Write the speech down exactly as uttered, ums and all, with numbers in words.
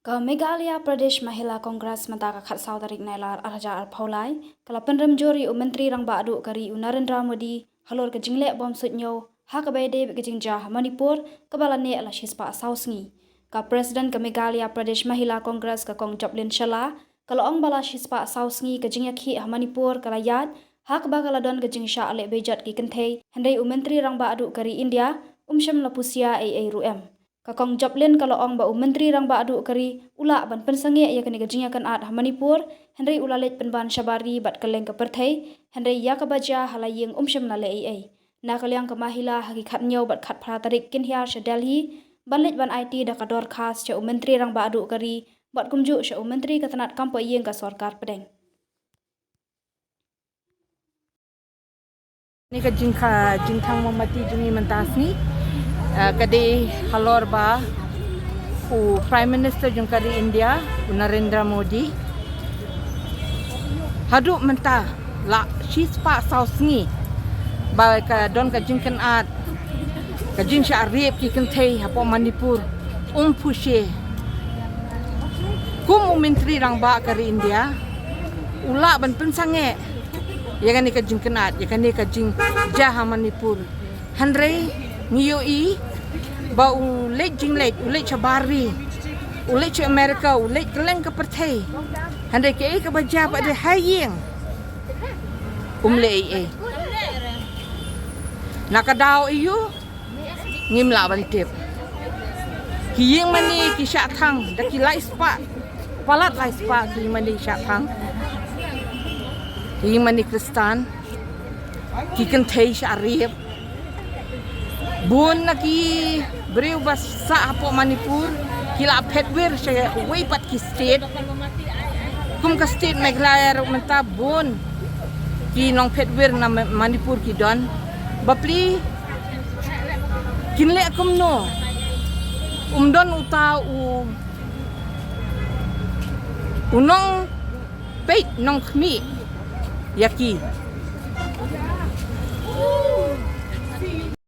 Ka Meghalaya Pradesh Mahila Congress mynta ka khatsaw tarik Nailar arhajar arphew lai ka la pynrem jur ïa u Myntri Rangbah Duh ka ri u Narendra Modi halor ka jingleh bom suidñiew ha kaba ïadei bad ka jingjia ha Manipur kaba la neh la shispah saw sngi. Ka President ka Meghalaya Pradesh Mahila Congress ka Kong Joplin Shylla ka la ong ba la shispah saw sngi ka jingïakhih ha Manipur ka la ïaid ha kaba ka la don ka jingshah leh bejot ki kynthei, hynrei u Myntri Rangbah Duh ka ri India um shym la pusia ei ei ruh em. Ka Kong Joplin ka la ong ba u Myntri Rangbah Duh ka ri u lah ban pynsangeh ïa kane ka jingïakynad ha Manipur, hynrei u la leit pynban shabar ri bad kylleng ka pyrthei, hynrei ïa kaba jia ha la ïing um shym la leh ei ei. Na ka liang ka Mahila ha ki khatñiew bad khatphra tarik kin hiar sha Delhi ban leit ban aiti da ka dorkhas sha u Myntri Rangbah Duh ka ri bad kumjuh sha u Myntri ka tnat kam poh ïing ka sorkar pdeng. Ni ka jingkha jingthang mombati jong ngi mynta sngi, eh, ka dei halor ba u Prime Minister jong ka ri India, u Narendra Modi, haduh mynta la shispah saw sngi ba ka don ka jingkynad, ka jingshah rape ki kynthei hapoh Manipur, um pusia. Kum u Myntri Rangbah ka ri India u lah ban pynsangeh ïa kane ka jingkynad, ïa kane ka jingjia ha Manipur. Hynrei ngi ïohi ba u leit jingleit, u leit shabar ri, u leit sha America, u leit kylleng ka pyrthei. Hynrei kaei kaba jia pat de ha ïing um leh ei ei. Na ka daw aïu ngim lah ban tip. Ki ïing mane ki shah thang da ki lai spah, palat lai spah ki ïing mane shah thang. Ki ïing mane Khristan, ki kynthei shah rape. Bun na ki briew ba sah hapoh Manipur ki la phet wir sha wei pat ki state. Kum ka state Meghalaya ruh mynta bun ki nongphet wir na Ma-, Manipur ki don. Bapli kin leh kumno? Um don uta u, u nongpeit nongkhmih ïa ki.